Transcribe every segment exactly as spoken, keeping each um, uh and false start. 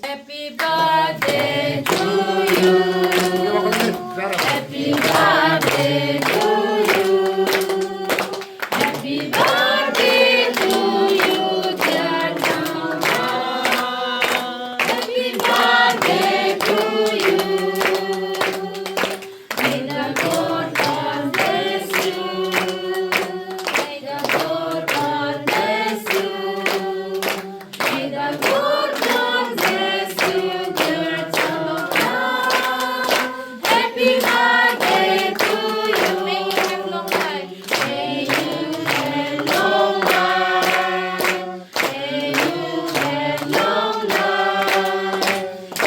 Happy birthday to you. Happy birthday to you. Happy birthday to you, dear Jama. Happy birthday to you. May the Lord God bless you. May the Lord God bless you. May the Lord God bless you, dear Jama. Happy birthday to you. May you have long life. May you have long life. May you have long life.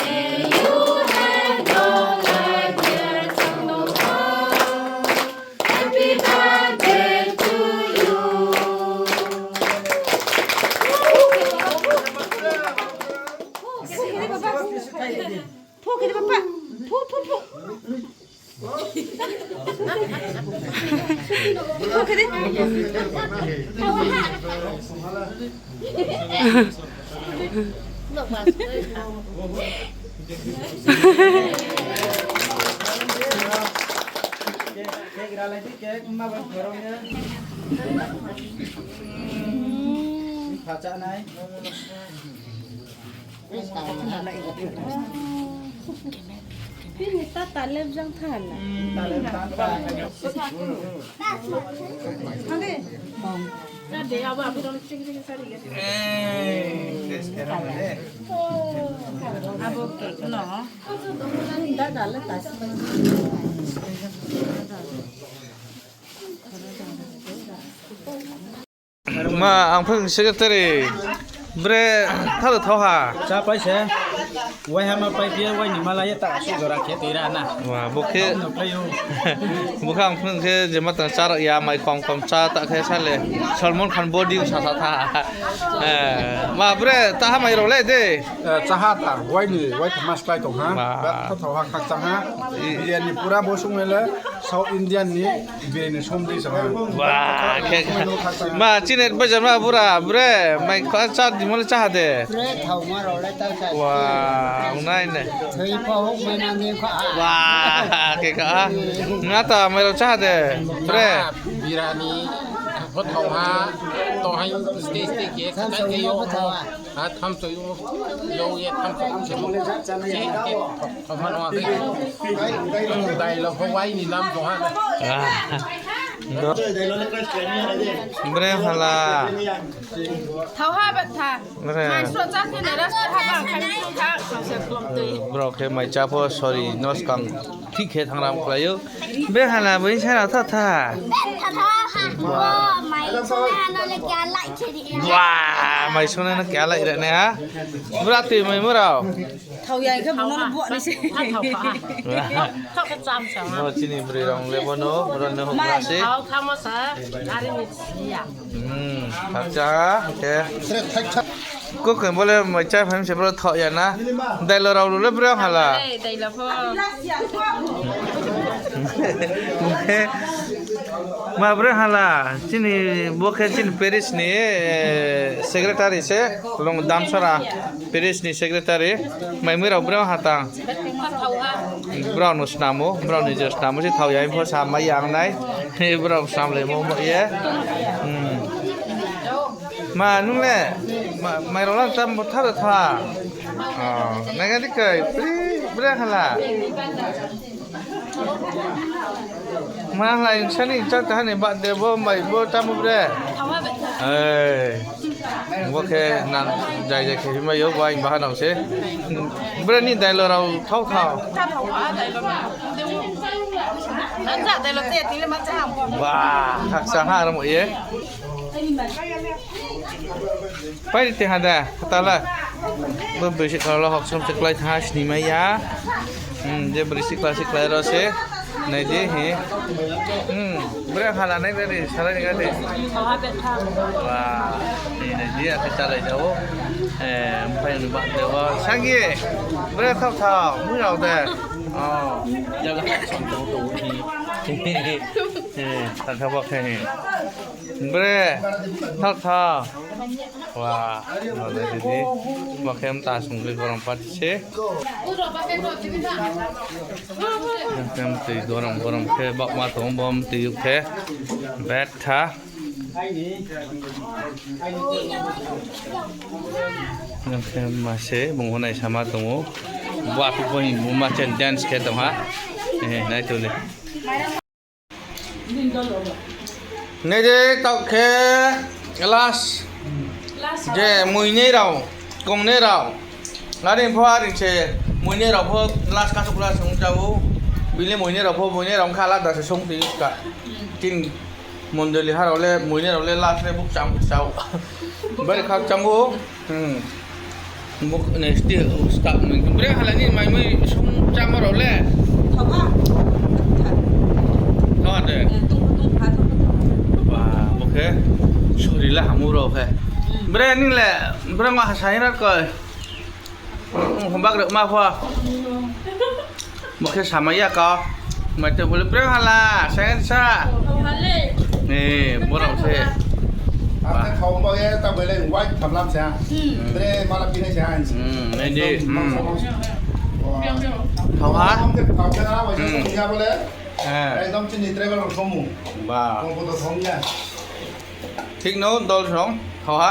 May you have long life, dear Jama. Happy birthday to you. Phu khe de, papa. Phu, phu, phu. Phu khe de. Bini tata le bjang tha na. Abo cake no. Ma, ang phung secretary. Bre, thalo thao ha. Chá pai se. Wai ha ma pai phi ye, wai ni ma la ye ta su jora khe tui ra na. Wa, bo khe. Tao no klái ou. Bo khe ang phung khe je ma tang chá ra ya, mai kom kom chá ta khe sa le. Salman Khan body sa sa tha. Eh, ma bre, ta ha mai rao le de. Eh, chá ha ta, wai ni, wai tha mas klái tong ha. Wa. Ba, thao thao ha khakchang ha. I- Biryani pura bo sung le. South Indian ni biryani somdi sama. Wa, khe, ma, chini advisor ma bura, bre, mai kha chá di mo le chá ha de. Bre, thao ma rao le ta sa. Wa, ong nai ne. Thoi pho hok mai na ni kha. Wa, khe kha. Nga ta mai rao chá ha de. Bre. Biryani, pho thao ha, to hai, stay, stay, khe, kha, khe, yo, pho thao ha. Ha, tham choi o, yo ye tham choi o, se mo. Che, che, tham ma no ha. Dai lo pho wai ni lam tong ha. Ah. Do. Bre hala. Thao ha ba tha. Bre. Mai sro chá khe nai ra ha ba khai tha, khang se klom tui. Bro khe mai chá pho, sorry, no skang. Thik khe thangram klái ou. Bre hala bo insa na tha tha. Tha tha ha. Bo mai sona no le kya lai khe di. Wa, mai sona no kya lai ra ne ha. Bra tui mai mo rao. Thao ya khe bo no bo ni se. Thao kha. Thao kha cham sa. Bo chini bri rong le bo no, bo no hok ma se. Thao kha mo sa. Ari ni ya. Hmm, thak cha, okay. Ko khe bo le mai chá phai se bro thao ya na. Dailo rao lu le bro hala. Ei, dailo pho. Ma bro hala, chini bo khe chini parish ni, eh, secretary se, Long Damsara parish ni secretary, mai mui rao bro ha tang. Brao no snamo, brao ni je snamo se thao ya, pho sa mai yang nai. Brao snam le mo mo ye. Hmm. Ma, nung le? Ma, mai rao lang tam bo thar tha. Oh, nai ga di kai, pri, bre hala. Ma hala, insani chak ta hani bad de bo, mai bo tam bo bre. Eh. Bo khe nang jai jai khe himai yo, bo ang bahanao se. Bre ni dailo rao thao thao. Ba, khaksa ha ramo ye. Pai ri te ha da, khatala. Bo bisi khala hoksom se klái tha sini mai ya. Hmm, je bisi khala se klái ro se. Nai di, he. Hmm, bre hala nai bre, salai ni ga di. Wa, ni nai di, ake chalai jao. Eh, phai ni ba de wa. Sagi, bre thao thao, mui rao de. Oh. Eh, thao thao ba khe he. Bre, thak tha. Wa, nai di. Bo khe mta sungri gorom pati se. Bo khe mtoi gorom gorom khe, bakma tong bo mtoi khe. Betha. Bo khe ma se, bung bo naisama tong ou. Bo aphi bo hing, bo ma chen dance khe tong ha. Eh, nai tuli. Nai de taoh khe last. Je muinai rao, kongnai rao. Are pho are se muinai rao pho last kha souh last ong ja ou. Bini muinai rao pho muinai rao kha alada se song ti ka. Tin mondoli ha rao le muinai rao le last le bukcham kchao. Bari khakchang ou. Bo next day start ni. Bre hala ni mai mui song chama rao le. Thaoha. Thaoha de. Ba, bo khe sori la hamu rao khe. Bre ni le, bre ma ha sai ra koi. Hom bak rao ma pho. Bo khe samai ya ka. Mai te bole bre hala, sai sa. Ni, bo rao se. Ate khau bo ye ta bole white thamlam se ha. Bre mala pinai se ha. Nai di. Thao ha? Thao khe na, bai se ya bole. Ekdom chini travel rao somu. Ba. Kong bo to thong ya. Thik no, dol song. Thao ha?